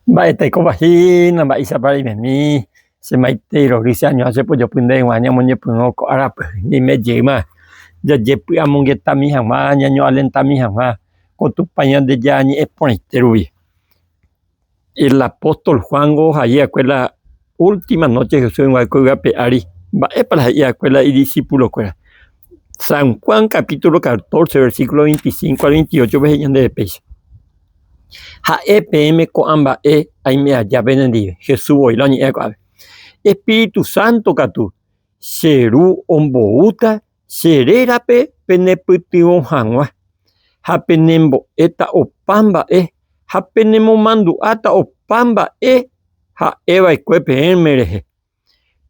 Mba'etekópa hína, mba'éichapa reimemi, che maitei rory che añoha che pojopy ndéve g̃uarã ñamoñepyrũ ko árape ñaime jeýma jajepy'amongetami hag̃ua, ñañoalentami hag̃ua ko Tupã Ñandejára ñe'ẽ porãite rupi. El apóstol Juan ohai va'ekue la última noche Jesús oĩva'ekue ko yvy ape ári, mba'épa la he'i va'ekue la idisipulokuéra. San Juan capítulo 14 versículo 25 al 28 pe he'i ñandéve péicha. Ha'e peẽme ko'ã mba'e aime aja penendive. Jesús voi la oñe'ẽ ko'ápe. Espíritu Santo katu, che Ru omboúta che rérape penepytyvõ hag̃ua, ha penembo'éta opa mba'e ha penemomandu'áta opa mba'e ha'eva'ekue peẽme rehe.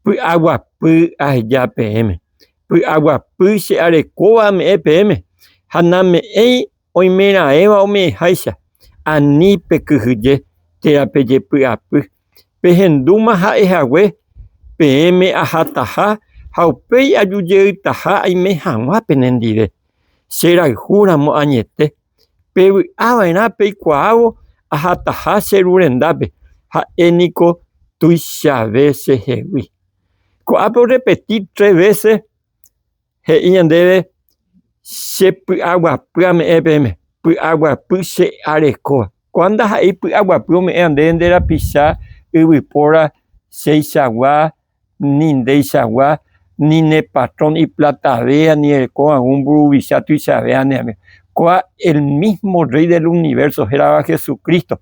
Py'aguapy aheja peẽme, py'aguapy che arekóva ame'ẽ peẽme, ha name'ẽi oimeraẽva ome'ẽháicha, ani pekyhyje térã pejepy'apy. Pehendúma ha'e hague peẽme ahataha ha upéi aju jeytaha aime hag̃ua penendive. Che rayhu ramo añete, Pevy'a va'erã peikuaávo ahataha che Ru rendápe, ha'e niko tuichave chehegui. Ko'ápe orrepeti tre vése he'i ñandéve che py'aguapy ame'ẽ peẽme, py'aguapy che arekóva. Ko'ã ndaha'éi py'aguapy ome'ẽ ndéve nde rapicha yvypóra cheichagua ni ndeichagua, ni ne patrón iplatavéa, ni ereko algún mburuvicha tuichavéa ne amigo. Kóa el mismo Rey del universo hérava Jesucristo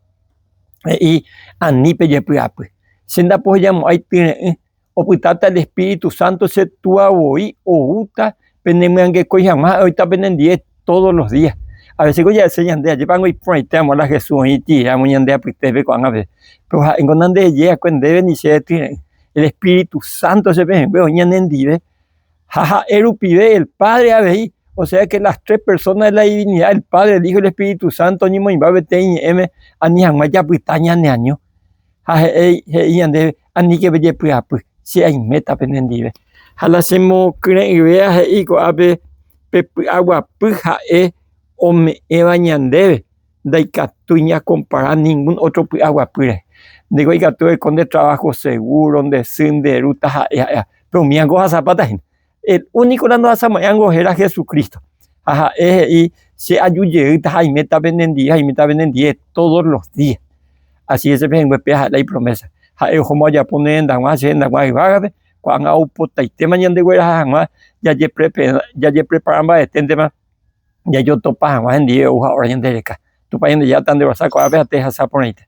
he'i ani pejepy'apy. Che ndapohejamo'ãi tyre'ỹ, opytáta el Espíritu Santo che Túa voi oúta penemyangekói hag̃ua ha'e oĩta penendie todos los días. A veces ko ja'ese ñande ajépa ngo iporãite amo la Jesús oĩti ramo ñande apytépe ko'ág̃a peve. Pero ha'éngo nandejei va'ekue ndéve ni chéve tyre'ỹ. El Espíritu Santo che pehẽngue oĩ ñanendive ha ha'e rupive el Padre avei, o sea que las tres personas de la divinidad, el Padre, el Hijo y el Espíritu Santo oñemoĩmba peteĩ ñe'ẽme ani hag̃ua japyta ñaneaño. Ha he'i he'i ñandéve, aníke pejepy'apy, che aiméta penendive. Ha la chemokyre'ỹvéva he'i ko'ápe pe py'aguapy ha'e ome'ẽva ñandéve ndaikatúi ñakompara ningún ótro py'aguapýre. Ndéko ikatu ereko nde traváho segúro, nde sy, nde ru, taha'e ha'éva. Péro umívango ohasapáta hína. El úniko la ndohasamo'ãingo héra Jesucristo. Ha ha'e he'i, Che aju jeýta ha aiméta penendie, aiméta penendie todos los días. Así es, che pehẽngue péa ha'e la ipromésa. Ha'e ohóma ojapo ne rendag̃ua, che rendag̃ua yvágape, ko'ág̃a oupotaitéma ñandegueraha hag̃ua jajeprepara mba'eténtema jajotopa hag̃ua hendive ou ha óra ñandereka. Tupã Ñandejára tandeguasa ko'ápe ha tehasa porãite.